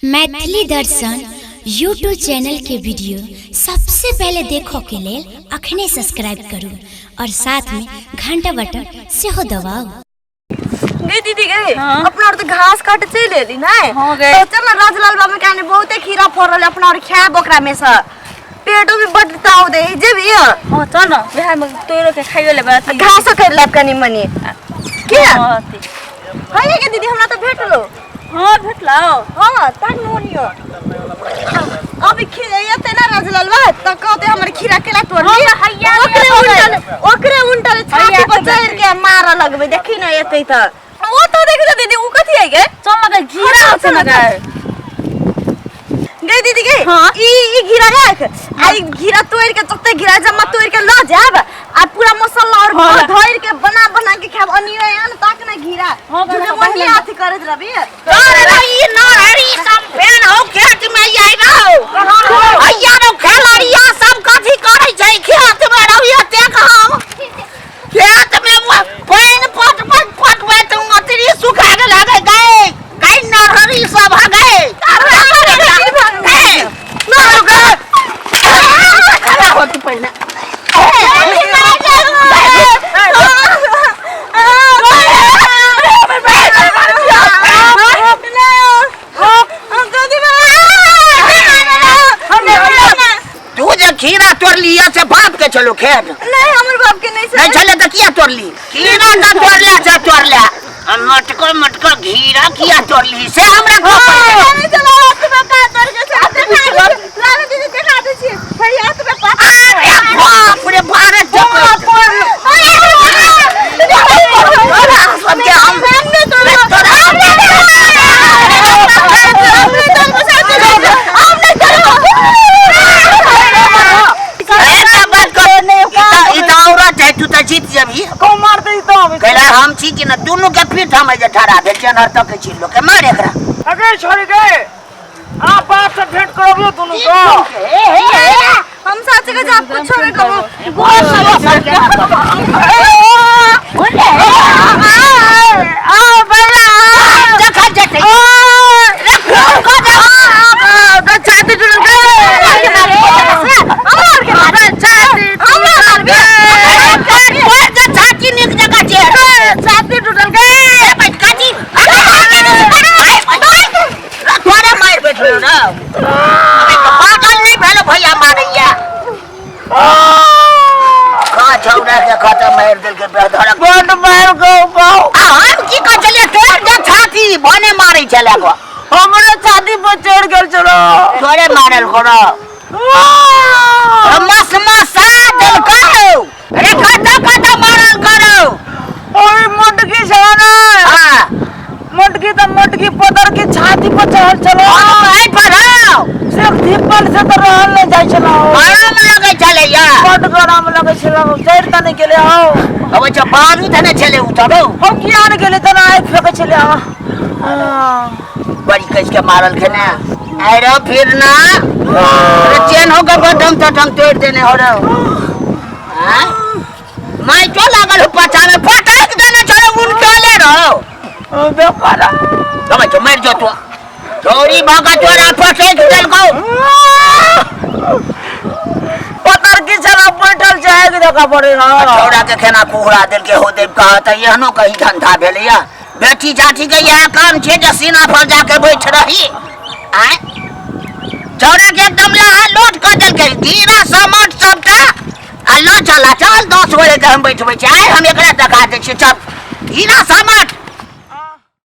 मैथिली दर्शन YouTube channel के video सबसे पहले देखो के लेल अखने सब्सक्राइब करू और साथ में घंटा बटन सेहो दबाउ। गई दीदी गई। हाँ। अपना और तो घास काट चल एली ना। हाँ गई। तो चल ना राजलाल बाबा के आने बहुते खीरा फरल अपना और खाए बकरा में से पेटो भी बड ताव दे जेबी। हाँ चल ना वएह में तोड़ो के खाइयो लेबै अथी। घासो कर लेब कनी मनी के। हाँ, अथी। है के दीदी हमरा तो भेटलो। हाँ भेटलौ। हां तक नोनियो अभी एते ना राजलाल बा त कहते हमर खीरा केला तोड़ ली। हाँ, हैया ओकरे के उल्टल ओकरे उल्टल छाती हैया पर के चढ़ के मार लगबे देखी ना एते त ओ तो देख दीदी उ कथी है गे। चल ना गई घिरा हाँ, छै ना चल ना। गई। गई दीदी गई। हाँ। ई ई घिरा रख आ ई घिरा तोड़ के तते घिरा जमा तोड़ के ल जाब आ पूरा मसाला और हाँ। धर के बना बना के खाब अनियो आन ताक ना घिरा हाँ, झूठे हाँ, मनी हाँ। अथी करत रहबी। अरे रे ई नहरी सब फेन हो खेत में आइबो हैया रो खेलरिया सब कथी करै छै खेत में रहिया ते हम खेत में पानि पट पट पटबै त अतरी सुखा गेल हगे गए गई नहरी सब हगे खड़ा हो तू पहिने। तू जे खीरा तोड़ली से बाप के चलो खेत। नहीं हमर बाप के नहीं। नहीं छले त किया तोड़ली खीरा त तोड़ले से तोड़ले आ मटको मटको घीरा किया तोड़ली से हमरा को अरे बाप रे बारे तोरा सबके हम ऐसा बात कर ई त औरत है तू त जीत जेबही। को मार दे तो हम कैला हम छी कि न दुनू के पीठ हम जे ठड़ा भेल चेनहर तक छी लोग के मार एकरा। अगे छोड़ गए आ बाप से भेंट करबो दुनू को। हम साथ के जाप को छोड़े को आ भैया देखा जेतै रे खून को दे छाती टूटल तोर जे छाती नीक जगह छै। छाती टूटल ए भाई काची तोरे मार बैठलो ना अबे तो पागल नहीं भेलो भैया मारैया का छौड़ा के खत्म मार देल के बेधड़क बड मार गो बाऊ। आ हम की कहै छलियै तोर जे छाती भने मारै छलै गो। हमरे छाती पर चढ़ गेल छलो। तोरे मारल करो मस मसा देलकौ। अरे कतऽ कतऽ मारल करो। ओए मोटकी छलो ना। हाँ। मोटकी त मोटकी पदर के छाती पर चढ़ल छलो। एहि पर हौ। सिर्फ धीपल से त रहल नहीं जाइ छलो। गरम लगै छलैया। बड गरम लगै छलो चढ़ त नहीं गेले हौ। अबै छ बारू धने छलै उ तब हौ। हम किया नहीं गेले त आइ फेकै छले हौ। बड़ी कस के मारल के ना आइरो फिर ना अरे चेन हो के बटम तटम तोड़ देने हो रो। हां माइटो लागल हो पाछा में फटक देने छले उनटले रहो। ओ बेकार तब तो मर जो तू चोरी भागा तोरा फटक देलकौ। पतर की छला बैठल जाए के देखा पड़े ना। छौड़ा के खेना कुहरा देलके हो देव कहत एहनो कहीं धंधा भेलैया बेटी जाति के इएह काम छै जे सीना पर जाके बैठ रही। आय छौड़ा के एकदम लहा लोट कऽ देलकै गिरा समट सबटा आ ल चला चल 10 गोरे के हम बैठबै छी। आय हम एकरा देखा दै छियै चल गिरा समट।